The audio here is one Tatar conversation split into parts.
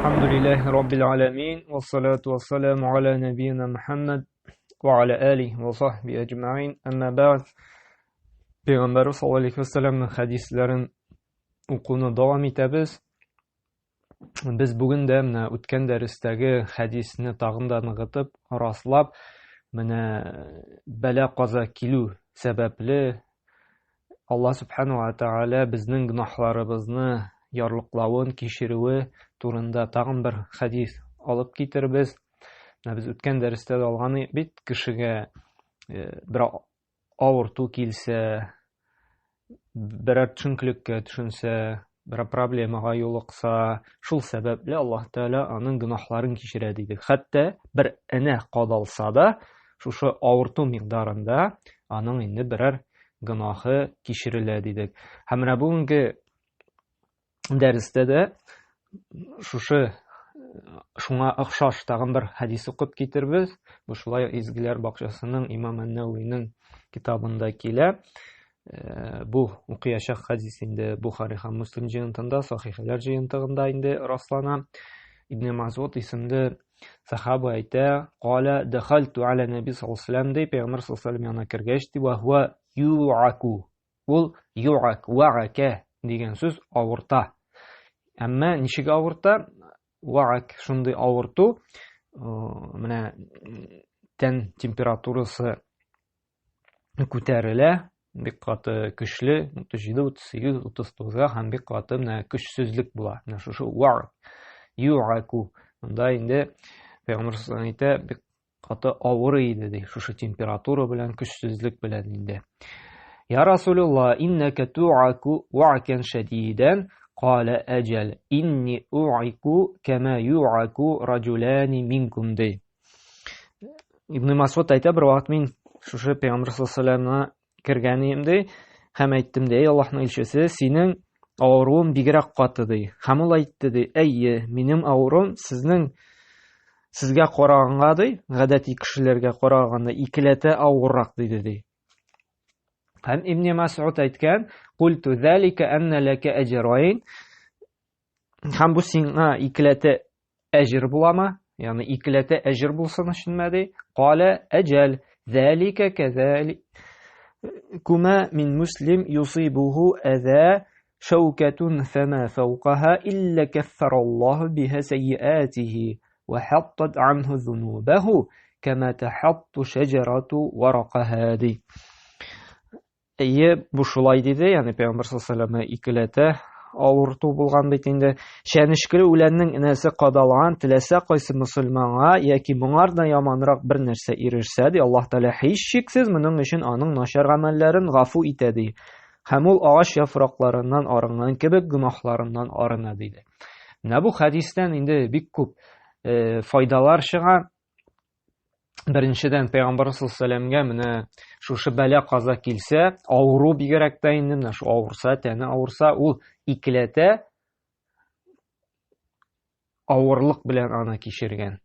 Әлхәмдүлилләһи раббил аламин, вассалату вассаламу аля нәбиина Мухаммад ва аля алихи ва сахби әҗмәин. Әмма бәгъд. Пәйгамбәрбез саллаллаһу алейхи ва сәлламның хәдисләрен укуны дәвам итәбез. Без бүген дә менә үткән дәрестәге хәдисне тагын да ныгытып, раслап, менә бәла-каза килү сәбәпле Алла Субхану ва Тааля безнең гөнаһларыбызны ярлыклавын, кичерүе турында тагын бер хәдис алып китербез. Менә без үткән дәрестә дә алган бит, кешегә э, бер авырту килсә, берәр төшенкелеккә төшенсә, берәр проблемага юлыкса, шул сәбәпле Аллаһ Тәгалә аның гөнаһларын кичерә дидек. Хәтта бер энә кадалса да, шушы авырту микъдарында аның инде берәр гөнаһы кичерелә дидек. Һәм менә бүгенге дәрестә дә шушы шуңа охшаш тагын бер хәдис укып китербез. Бу шулай Изгеләр бакчасының Имам Ән-Нәвәвинең китабында килә. Э, бу укыячак хәдис инде Бухари һәм Муслим җыентында, сахихәләр җыентыгында инде раслана. Ибн Масуд исемле Сахаба әйтә, Каля дахальту аля наби саллаллаху алейһи ди, пәйгамбәр саллаллаху алейһи янына кергәч, ди, ва хуа юаку. Ул юак, ваака дигән сүз авырта. Әмма ничек авырта? Ваак шундый авырту, менә тән температурасы күтәрелә, бик каты көчле, 37, 38, 39-га һәм бик каты менә көчсезлек була. Менә шушы вар, юаку. Монда инде Пәйгамбәр саллаллаху әйтә, бик каты авыр иде ди, шушы температура белән, көчсезлек белән инде. Я Расулулла, иннәкә туаку вакен шәдидән, кала әҗәл, инни уайку кәмә юаку раҗуләни минкум ди. Ибн Масуд әйтә, бер вакыт мин шушы пәйгамбер саллаллаху кергән идем ди, һәм әйттем ди, эй Аллаһның илчесе, синең авыруың бигрәк каты ди. Һәм ул әйтте ди, әйе, минем авыруым сезнең сезгә караганга ди, гадәти кешеләргә караганда икеләтә авыррак диде ди. Һәм Ибн Масуд әйткән, "Культу залика анна лака аҗрайн" Һәм бу сиңа икеләтә әҗер буламы? Ягъни икеләтә әҗер булсын өченме ди? Калә әҗәл залика кәзали кума мин муслим юсибуху әзә шәүкәтун фәмә фәүкаһа илля кәффәраллаһу биһа сәйиатихи ва хаттат анху зунубаху кәмә тахатту шәҗәрату варакаһа ди. Әйе, бу шулай диде, ягъни Пәйгамбәр саллаллаху алейһи икеләтә авырту булган бит инде. Чәнечкеле үләннең энәсе кадалган теләсә кайсы мөселманга яки моңар да яманрак бер нәрсә ирешсә, ди, Аллаһ Тәгалә һичшиксез моның өчен аның начар гамәлләрен гафу итә, ди. Һәм ул агач яфракларыннан арынган кебек гөнаһларыннан арына, диде. Менә бу хәдистән инде бик күп э, файдалар чыга. Беренчедән, пәйгамбәр саллаллаху менә шушы бәла каза килсә, авыру бигрәк тә инде менә шу авырса, тәне авырса, ул икеләтә авырлык белән аны кичергән.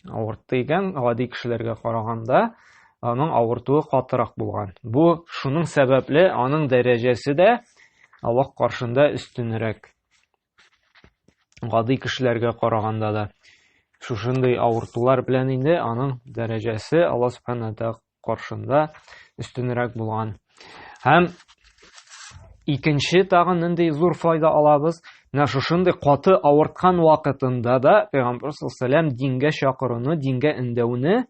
Авыртты икән, гади кешеләргә караганда аның авыртуы катырак булган. Бу шуның сәбәпле аның дәрәҗәсе дә Аллаһ каршында өстенрәк. Гади кешеләргә караганда да шушындый авыртулар белән инде аның дәрәҗәсе Алла Субхана каршында өстенрәк булган. Һәм икенче тагын нинди зур файда алабыз? Менә шушындый каты авырткан вакытында да Пәйгамбер саллаллаху дингә чакыруны, дингә өндәүне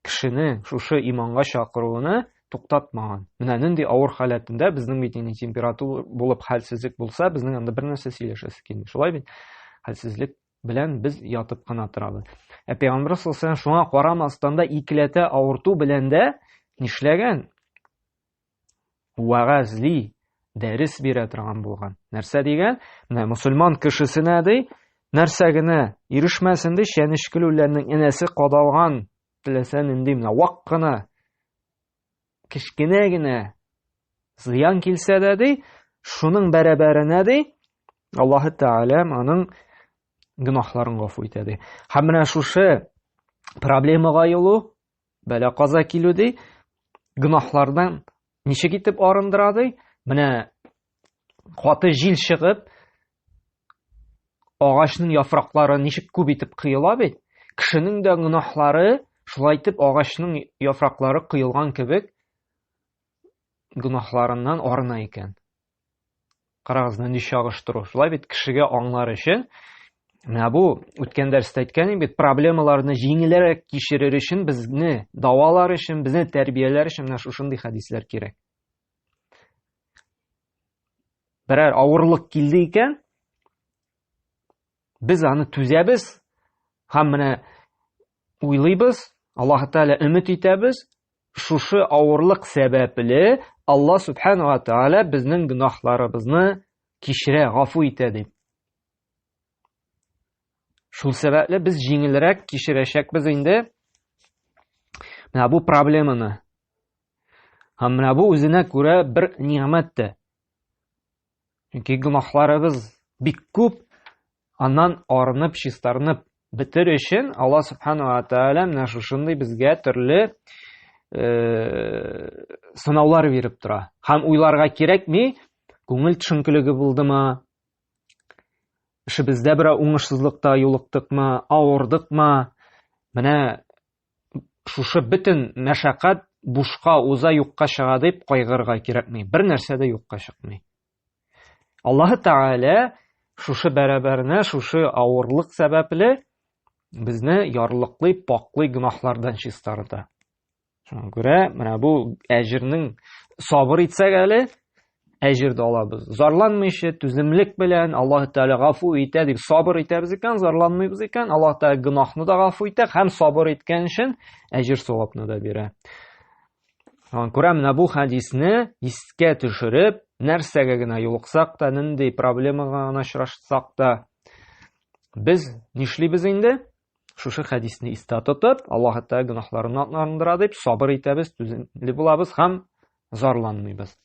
кешене шушы иманга чакыруны туктатмаган. Менә нинди авыр халәтендә безнең бит инде температура булып хәлсезлек булса, безнең анда бер нәрсә сөйләшәсе килми. Шулай бит? Хәлсезлек белән без ятып кына торабыз. Ә пәйгамбер саллаллаху шуңа карамастан да икеләтә авырту белән дә нишләгән? Вәгазьли, дәрес бирә торган булган. Нәрсә дигән? Менә мусульман кешесенә ди, нәрсә генә ирешмәсен ди, чәнечкеле үләннең энәсе кадалган, теләсә нинди менә вак кына, кечкенә генә зыян килсә дә ди, шуның бәрабәренә ди, Аллаһы Тәгалә аның гөнаһларын гафу итә ди. Һәм менә шушы проблемага юлу бәла каза килү ди, гөнаһлардан ничек итеп арындыра ди? Менә каты җил чыгып, Агачның яфраклары ничек күп итеп коела бит, кешенең дә гөнаһлары шулай итеп агачның яфраклары коелган кебек гөнаһларыннан арына икән. Карагыз, нинди чагыштыру. Шулай бит кешегә аңлар өчен менә бу үткән дәрестә әйткән идем бит, проблемаларны җиңелрәк кичерер өчен, безне давалар өчен, безне тәрбияләр өчен менә шушындый хәдисләр кирәк. Берәр авырлык килде икән, без аны түзәбез һәм менә уйлыйбыз, Аллаһ Тәгалә өмет итәбез, шушы авырлык сәбәпле Алла Субхану ва Тааля безнең гөнаһларыбызны кичерә, гафу итә дип. Шул сәбәпле без җиңелрәк кичерәчәкбез инде менә бу проблеманы. Һәм менә бу үзенә күрә бер нигъмәт тә. Чөнки гөнаһларыбыз бик күп, аннан арынып, чистарынып бетер өчен Алла Субхану ва Тааля менә шушындый безгә төрле э, сынаулар биреп тора. Һәм уйларга кирәкми, күңел төшенкелеге булдымы, эшебездә берәр уңышсызлыкта юлыктыкмы, авырдыкмы, менә шушы бөтен мәшәкать бушка уза, юкка чыга дип кайгырырга кирәкми. Бер нәрсә дә юкка чыкмый. Аллаһы Тәгалә шушы бәрабәренә, шушы авырлык сәбәпле безне ярлыклый, паклый гөнаһлардан чистарта. Шуңа күрә менә бу әҗернең сабыр итсәк әле, әҗер дә алабыз. Зарланмыйча, түземлек белән Аллаһ Тәгалә гафу итә дип сабыр итәбез икән, зарланмыйбыз икән, Аллаһ Тәгалә гөнаһны да гафу итә һәм сабыр иткән өчен әҗер савапны да бирә. Шуңа күрә менә бу хәдисне искә төшереп, нәрсәгә генә юлыксак та, нинди проблемага гына очрашсак та, без нишлибез инде? Шушы хәдисне истә тотып, Аллаһ Тәгалә гөнаһларымны арындыра дип сабыр итәбез, түземле булабыз һәм зарланмыйбыз.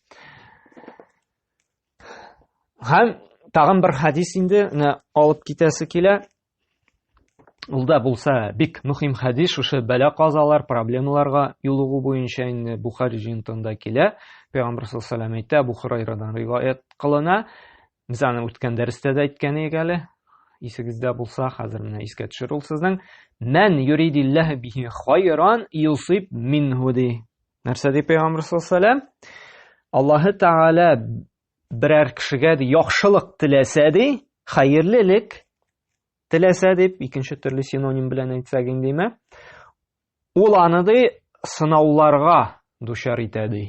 Һәм тагын бер хәдис инде менә алып китәсе килә. Ул да булса бик мөһим хәдис, шушы бәла-казалар, проблемаларга юлыгу буенча инде Бухари җыентыгында килә. Пәйгамбер саллаллаһу алейһи ва сәлләм әйтә, Бу Хурайрадан риваять кылына. Без аны үткән дәрестә дә әйткән идек әле. Исегездә булса, хәзер менә искә төшер ул сезнең. Мән юридиллаһу бихи хайран юсиб минһу ди. Нәрсә ди Пәйгамбер саллаллаһу алейһи Аллаһы Тәгалә берәр кешегә ди яхшылык теләсә ди, хәерлелек теләсә дип, икенче төрле синоним белән әйтсәк индеме? Ул аны ди сынауларга дучар итә ди.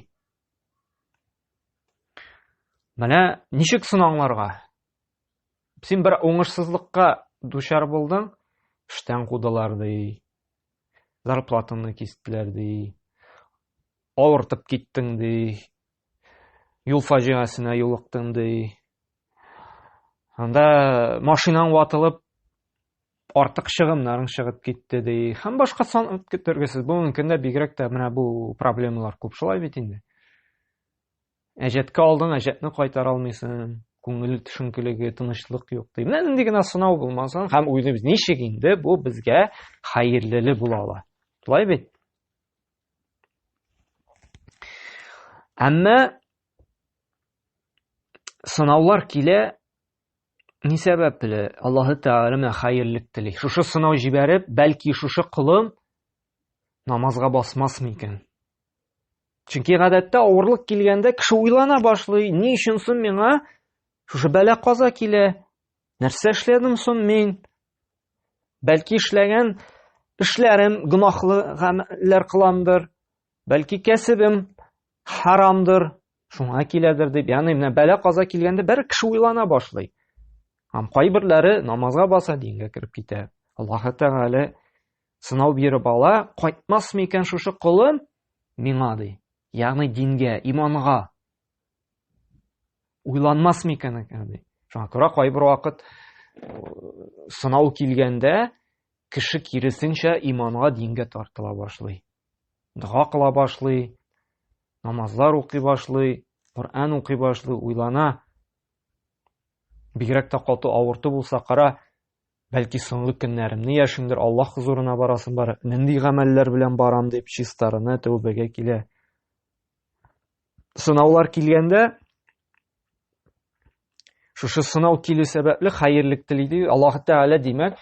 Менә ничек соң аңларга? Син бер уңышсызлыкка дучар булдың, эштән кудылар ди. Зарплатаңны кистеләр ди. Авыртып киттең ди. Юл фаҗигасенә юлыктың ди. Анда машинаң ватылып, артык чыгымнарың чыгып китте ди. Һәм башка сан көтергесез. Бүгенге көндә бигрәк тә менә бу проблемалар күп шулай бит инде. Әҗәткә алдың, әҗәтне кайтара алмыйсың. Күңел төшенкелеге, тынычлык юк ди. Менә нинди генә сынау булмасын, һәм уйлыйбыз, ничек инде бу безгә хәерлеле була ала. Шулай бит? Әмма сынаулар килә Ни сәбәпле? Аллаһы Тәгалә менә хәерлек тели. Шушы сынау җибәреп, бәлки шушы колым намазга басмас микән? Чөнки гадәттә авырлык килгәндә кеше уйлана башлый, ни өчен соң миңа шушы бәла каза килә? Нәрсә эшләдем соң мин? Бәлки эшләгән эшләрем гөнаһлы гамәлләр кыламдыр, бәлки кәсебем харамдыр, шуңа киләдер дип, ягъни менә бәла каза килгәндә бер кеше уйлана башлый. Һәм кайберләре намазга баса, дингә кереп китә. Аллаһ Тәгалә сынау биреп ала, кайтмас микән шушы колым миңа ди. Ягъни дингә, иманга. Уйланмас микән икән ди. Шуңа күрә кайбер вакыт сынау килгәндә кеше киресенчә иманга, дингә тартыла башлый. Дога кыла башлый, намазлар укый башлый, Коръән укый башлый, уйлана. Бигрәк тә каты авырту булса, кара, бәлки соңгы көннәремне яшимдер, Аллаһ хозурына барасым бар, нинди гамәлләр белән барам дип чистарына, тәүбәгә килә. Сынаулар килгәндә, Шушы сынау килү сәбәпле хәерлек тели ди. Аллаһ Тәгалә, димәк,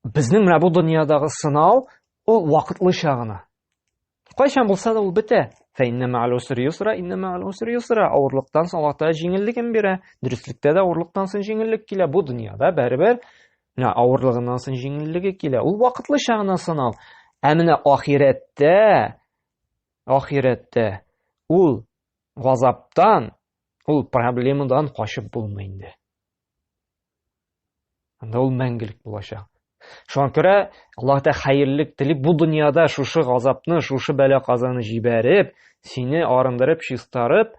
безнең менә бу дөньядагы сынау ул вакытлыча гына. Кайчан булса да ул бетә. Фә иннә мә'әл усри юсра, иннә мә'әл усри юсра. Авырлыктан соң Аллаһ Тәгалә җиңеллеген бирә. Дөреслектә дә авырлыктан соң җиңеллек килә. Бу дөньяда барыбер менә авырлыгыннан соң җиңеллеге килә. Ул вакытлыча гына сынау. Ә менә ахирәттә, ахирәттә ул газаптан, ул проблемадан качып булмый инде. Анда ул мәңгелек булачак. Шуңа күрә Аллаһ Тәгалә хәерлек телип бу дөньяда шушы газапны, шушы бәла-казаны җибәреп, сине арындырып, чистарып,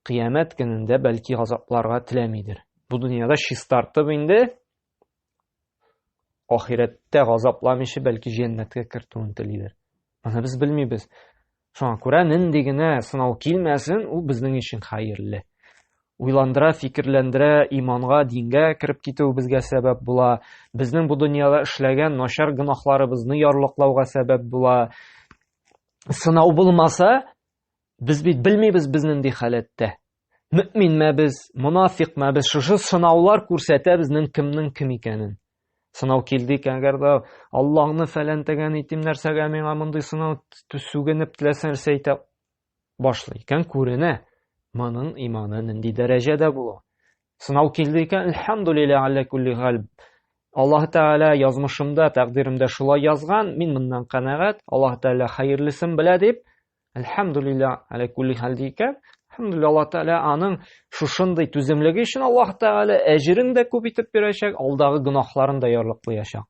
кыямәт көнендә бәлки газапларга теләмидер. Бу дөньяда чистартып инде ахирәттә газапламыйча бәлки җәннәткә кертүен телидер. Моны без белмибез. Шуңа күрә нинди генә сынау килмәсен, ул безнең өчен хәерле. Уйландыра, фикерләндерә, иманга, дингә кереп китү безгә сәбәп була. Безнең бу дөньяда эшләгән начар гөнаһларыбызны ярлыклауга сәбәп була. Сынау булмаса, без бит белмибез без нинди халәттә. Мөэминме без, монафикмы без, шушы сынаулар күрсәтә безнең кемнең кем икәнен. Сынау килде икән, әгәр дә Аллаһны фәлән тәгән итим, нәрсәгә миңа мондый сынау сүгенеп теләсә нәрсә әйтә башлый икән, күренә моның иманы нинди дәрәҗәдә була. Сынау килде икән, әлхәмдулилла аля кулли хәл. Аллаһ Тәгалә язмышымда, тәкъдиремдә шулай язган, мин моннан канәгать, Аллаһ Тәгалә хәерлесен белә дип, Әлхәмдулилла, аля кулли хәл ди икән, әлхәмдулилла, Аллаһ Тәгалә аның шушындый түземлеге өчен Аллаһ Тәгалә әҗерен дә күп итеп бирәчәк, алдагы гөнаһларын да ярлыклаячак.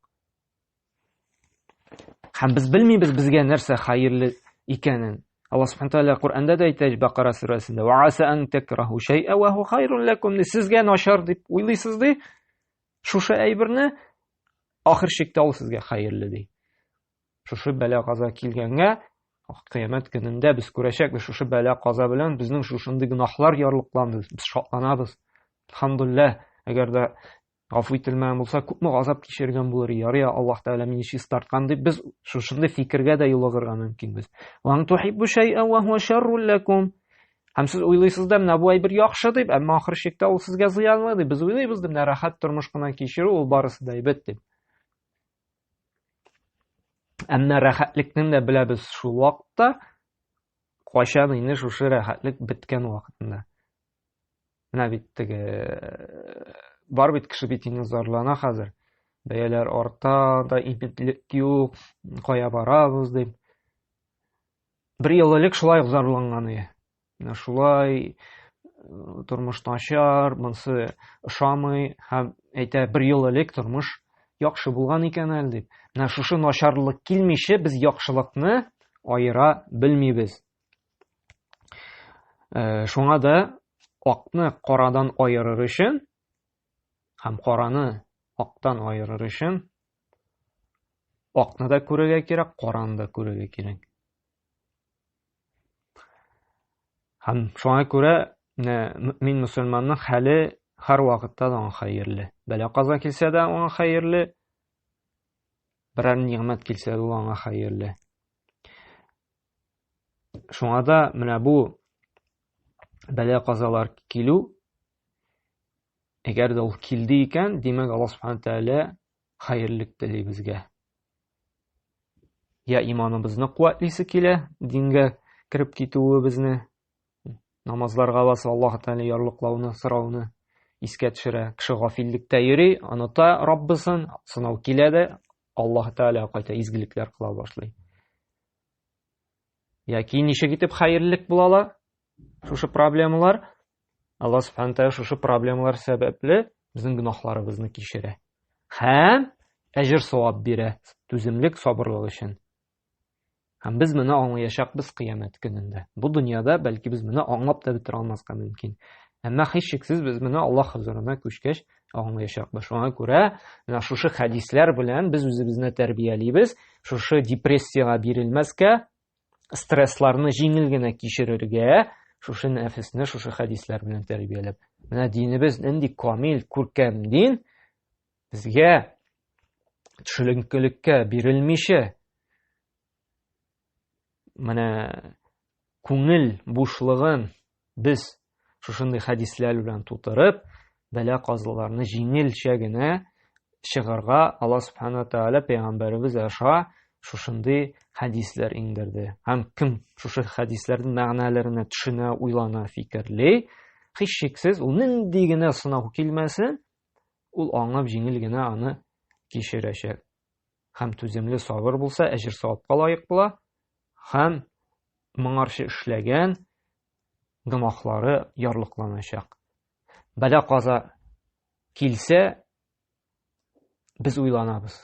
Һәм без белмибез безгә нәрсә хәерле икәнен. Аллаһ Субхану тәгалә Коръәндә дә әйтә, Бакара сүрәсендә, "Ва аса ан такраху шай'a ва ху хайрун лакум." Сезгә начар дип уйлыйсыз ди, шушы әйберне ахыр чиктә ул сезгә хәерле ди. Шушы бәла-каза килгәнгә, кыямәт көнендә без күрәчәкбез, шушы бәла-каза белән безнең шушындый гөнаһлар ярлыкланды, без шатланабыз. Әлхәмдулилләһ, әгәр дә гафу ителмәгән булса, күпме газап кичергән булыр, ярый, Аллаһ Тәгалә мине чистарткан дип без шушындый фикергә дә юлыгырга мөмкинбез. Ва ан тухиббу шәй'ән ва хуа шаррун лакум. Һәм сез уйлыйсыз да, менә бу әйбер яхшы дип, әмма ахыр чиктә ул сезгә зыянлы дип. Без уйлыйбыз да, менә рәхәт тормыш кына кичерү ул барысы да әйбәт дип. Әмма рәхәтлекнең дә беләбез шул вакытта, кайчан инде шушы рәхәтлек беткән вакытында. Менә бит теге бар бит кеше бит инде зарлана хәзер. Бәяләр арта, да иминлек юк, кая барабыз дип. Бер ел элек шулай ук зарланган иде. Менә шулай э, тормыш начар, монысы ошамый һәм әйтә, бер ел элек тормыш яхшы булган икән әле дип. Менә шушы начарлык килмичә без яхшылыкны аера белмибез. Э, шуңа да акны карадан аерыр өчен һәм караны актан аерыр өчен акны да күрергә кирәк, караны да күрергә кирәк. Һәм шуңа күрә мөмин мөселманның хәле һәр вакытта да аңа хәерле. Бәла-каза килсә дә аңа хәерле, берәр нигъмәт килсә дә ул аңа хәерле. Шуңа да менә бу бәла-казалар килү, әгәр дә ул килде икән, димәк, Аллаһ Субхану тәгалә хәерлек тели безгә. Я иманыбызны куәтлисе килә, дингә кереп китүебезне, намазларга басып Аллаһ Тәгалә ярлыклауны, сорауны искә төшерә. Кеше гафиллектә йөри, оныта Раббысын, сынау килә дә, Аллаһ Тәгалә кайта изгелекләр кыла башлый. Яки ничек итеп хәерлек була ала? Шушы проблемалар Аллаһ Субхану Тәгалә шушы проблемалар сәбәпле безнең гөнаһларыбызны кичерә. Һәм әҗер савап бирә түземлек, сабырлык өчен. Һәм без моны аңлаячакбыз кыямәт көнендә. Бу дөньяда бәлки без моны аңлап та бетерә алмаска мөмкин. Әмма һичшиксез без моны Аллаһ хозурына күчкәч аңлаячакбыз. Шуңа күрә менә шушы хәдисләр белән без үзебезне тәрбиялибез, шушы депрессиягә бирелмәскә, стрессларны җиңел генә кичерергә, шушы нәфесне шушы хәдисләр белән тәрбияләп. Менә динебез нинди камил, күркәм дин, безгә төшенкелеккә бирелмичә, менә күңел бушлыгын без шушындый хәдисләр белән тутырып, бәла-казаларны җиңелчә генә чыгарга Алла Субхана Тааля пәйгамбәребез аша шушындый хәдисләр иңдерде. Һәм кем шушы хәдисләрнең мәгънәләренә төшенә, уйлана, фикерли, һичшиксез ул нинди генә сынау килмәсен, ул аңлап җиңел генә аны кичерәчәк. Һәм түземле сабыр булса, әҗер савапка лаек була, һәм моңарчы эшләгән гөнаһлары ярлыкланачак. Бәла каза килсә, без уйланабыз.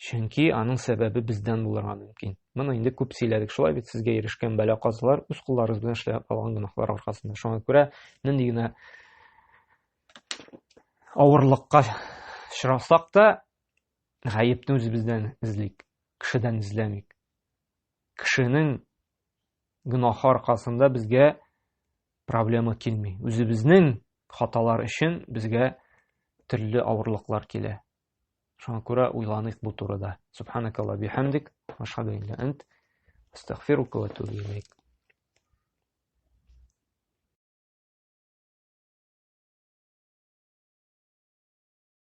Чөнки аның сәбәбе бездән булырга мөмкин. Моны инде күп сөйләдек. Шулай бит сезгә ирешкән бәла казалар үз кулларыгыз белән эшләп алган гөнаһлар аркасында. Шуңа күрә нинди генә авырлыкка очрасак та, гаепне үзебездән эзлик, кешедән эзләмик. Кешенең гөнаһы аркасында безгә проблема килми. Үзебезнең хаталар өчен безгә төрле авырлыклар килә. Шуңа күрә уйланыйк бу турыда. Субханакалла бихамдик, ашхаду илля ант, астагфирука ва атубу илейк.